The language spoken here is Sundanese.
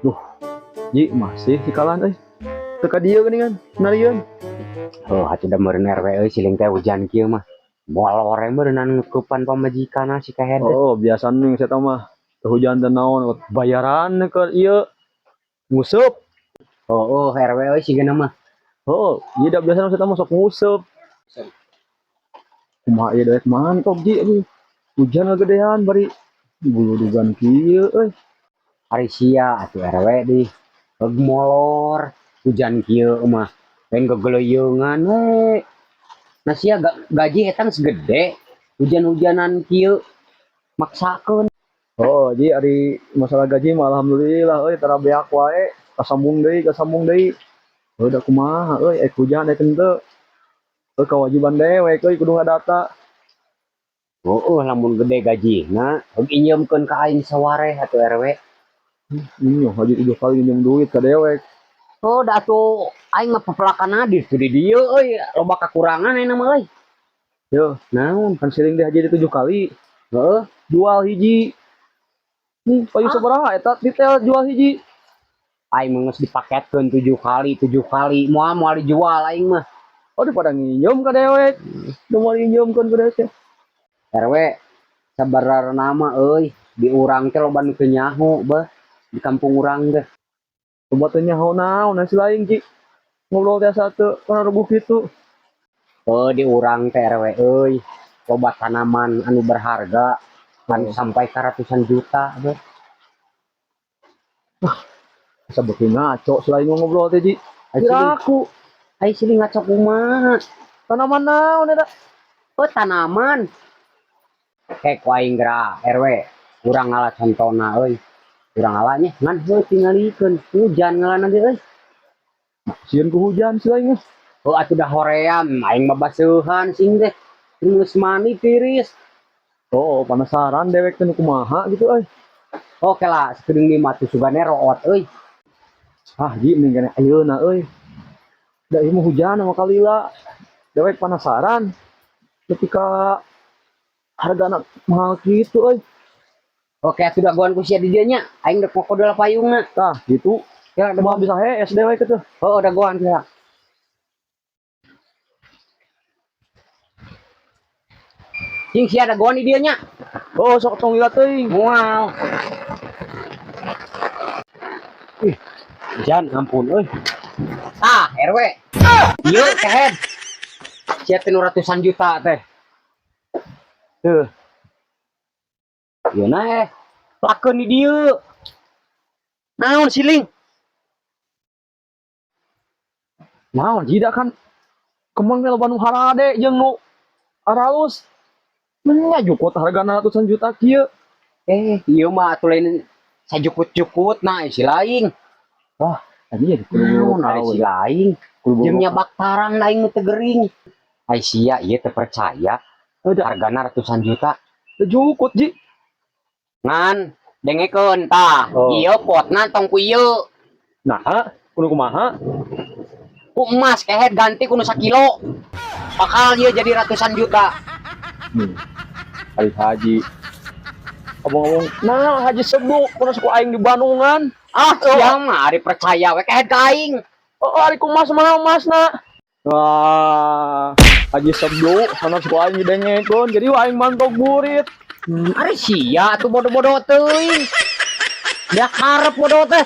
Duh, Ji masih sikalan euy. Teu ka dieu geuningan, narieun. Oh, atuh da meureun RW euy siling teh hujan kieu mah. Molor meureunnan ngeukepan pamajikanna si kehed. Oh, biasana ning saya mah teu hujan teu naon, bayaran ke ieu nguseup. Oh, RW euy sigana mah. Oh, ieu da biasana saya mah sok nguseup. Kumaha ieu daek mantap, Ji, aduh. Hujan gedean bari buludugan kieu euy. Ari sia atuh RW di heug molor hujan kieu mah. Lain gegeleuyeungan we. Nah sia gaji eta geus gede. Hujan-hujanan kieu maksakeun. Oh, Ji, ari masalah gaji mah alhamdulillah euy tara beak wae, kasambung deui, kasambung deui. Heuh da kumaha euy, ek hujan ek henteu. Heuh kewajiban dewek euy kudu ngadata. Oh, lamun gede gajina, heug injeumkeun ka aing sawareh atuh RW. Iya, haji tujuh kali nginjem duit ka dewek. Oh, da atuh aing mah pepelakan adis tuh di dieu euy, loba kakurangan ayeuna mah euy. Yo, Naon? Kan siling deh haji tujuh kali. Heeh. Jual hiji. Nih, payu sabaraha eta detail jual hiji. Aing mah geus dipaketkeun tujuh kali, tujuh kali, moal moal dijual aing mah. Oh, daripada nginjem ka dewek. Nu moal nginjemkeun ka dewek teh. RW sabarana mah euy, di urang teh loba nu teu nyaho beuh, di kampung urang teh. Loba teu nyaho naon si lain, Ji. Ngobrol teh asa teu kana rebuh kitu. Oh, di urang teh RW euy, loba tanaman anu berharga anu sampai ka ratusan juta beuh. Asa beuki ngaco selain ngobrol teh, Ji. Ai siling, Kira aku ai siling ngaco kumaha? Tanaman naon eta? Oh, tanaman. Kek ku aing geura RW, urang ngala contona euy. Urang ngala nya ngan heuh tingalikeun hujan ngalana ge euy. Sieun ku hujan si lain mah. Oh, atuh da hoream aing mah baseuhan sing teh. Geus mandi tiris. Oh, penasaran dewek teh nu kumaha gitu euy. Oke lah, sakedeung di mah tuh sugane root euy. Ah, Ji, mending keneh ayeuna euy. Da ieu mah hujan sama kalila. Dewek penasaran. Ketika hargana mahal kitu euy. Oke, atuh dagoan ku sia di dieu nya. Aing dek ngoko deula payungna. Tah, gitu. Ya, Kumaha dagoan. Bisa hees dewek itu. Oh, dagoan ya. Cing sia dagoan di dieu nya. Oh, sok tong lila teuing. Moal. Ih, hujan ampun euy. Tah, RW. Ieu kehed. Sia teh nu ratusan juta teh. Tuh. Ieu na eh. Lakeun di dieu. Naon siling? Naon jida kan kemang teh loba nu harade jeung nu aralus. Nya jukut hargana ratusan juta kieu. Eh, ieu mah atuh lain sajukut-jukut nah si lain. Wah, tadi ya kudu Naon ari si lain. kudu Jeung nyabak tarang aing nu teu gering. Ai sia ieu teu percaya. Udah, Hargana ratusan juta. teu jukut, Ji. Ngan dengekeun tah. Oh. Ieu potna tong ku ieu. Nah, kudu kumaha? Ku emas kehed ganti ku nu sakilo. Bakal ieu jadi ratusan juta. Nih. Ari haji. Omong-omong, nah haji sebuk kudu ku aing di Bandungan. Ah, sia mah ari percaya we kehed ka aing. Oh, ari ku emas mah emasna. Wah, haji sebuk sana ku aing didengekeun jadi aing mantok burit. Ari sia atuh bodoh-bodoh teuing. Dia karep bodoh teh.